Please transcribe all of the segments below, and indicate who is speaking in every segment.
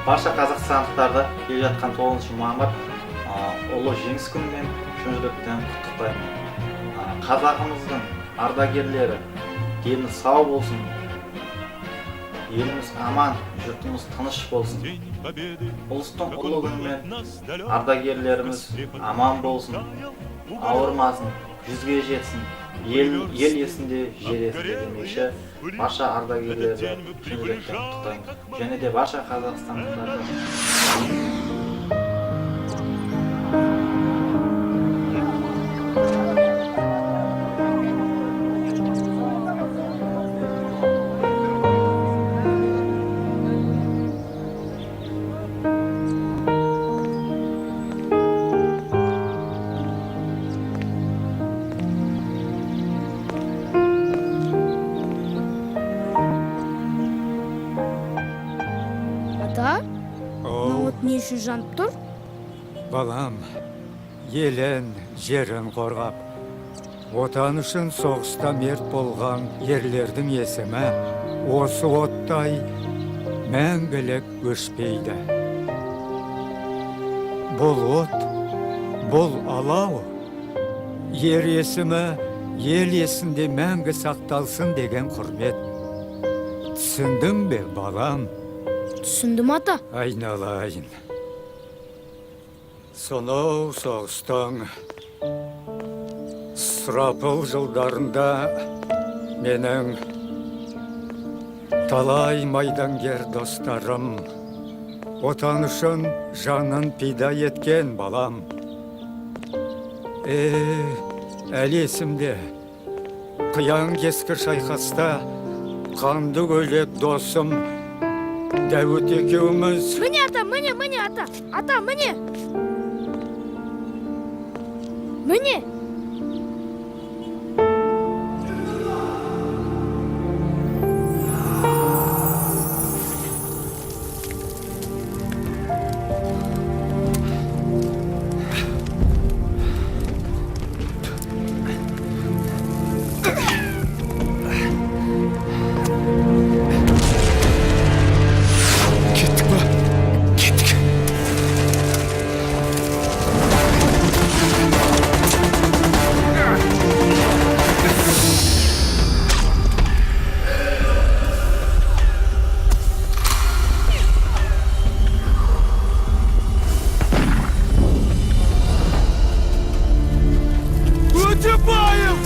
Speaker 1: Барша қазақстандықтарды келе жатқан 9 мамыр ұлы жеңіс күнімен шын жүректен құттықтаймын. Қазағымыздың ардагерлері дені сау болсын, еліміз аман, жұртымыз тыныш болсын. Ұлыстың ұлы күнімен ардагерлеріміз аман болсын, ауырмасын, жүзге жетсін, ел есінде, жер есінде демекші, барша ардагерлерді шын жүректен құттықтаймыз. Және де барша қазақстандықтарды.
Speaker 2: Ата, мына от не үшін жанып тұр?
Speaker 3: Балам, елін, жерін қорғап, отан үшін соғыста мерт болған ерлердің есімі осы оттай мәңгілік өшпейді. Бұл от, бұл алау, ер есімі ел есінде мәңгі сақталсын деген құрмет. Түсіндің бе, балам?
Speaker 2: Түсіндім, ата.
Speaker 3: Айналайын. Сонау соғыстың сұрапыл жылдарында менің талай майдангер достарым отан үшін жанын пида еткен, балам. Әлі есімде, қиян кескір шайқаста қанды көйлек досым Дәуіт екеуміз.
Speaker 2: Міне, ата, міне, міне, ата. Ата, міне. Міне.
Speaker 4: Кеттік па? Кеттік. Өтебаев!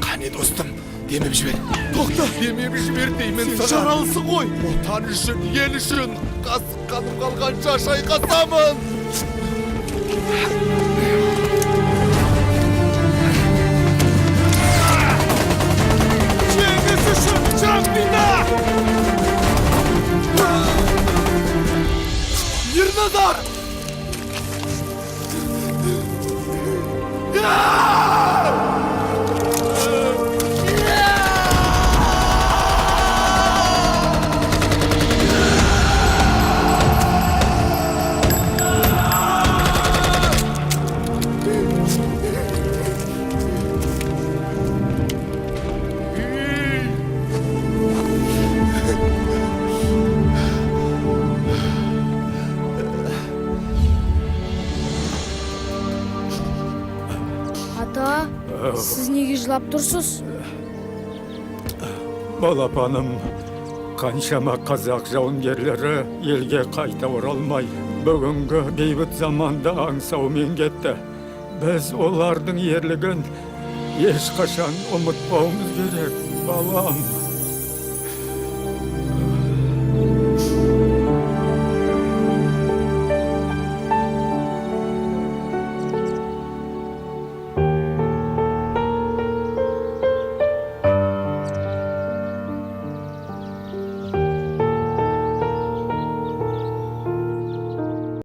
Speaker 4: Қане, достым, демеп жібер. Тоқта, демеп жібер деймін саған. Сен жаралысың ғой. Отан үшін, ел үшін қасық қаным қалғанша шайқасамын. Жеңіс үшін жан пида! Ерназар!
Speaker 2: Ата, сіз неге жылап тұрсыз?
Speaker 3: Балапаным, қаншама қазақ жауынгерлері елге қайта оралмай, бүгінгі бейбіт заманда аңсаумен кетті. Біз олардың ерлігін ешқашан ұмытпауымыз керек, балам.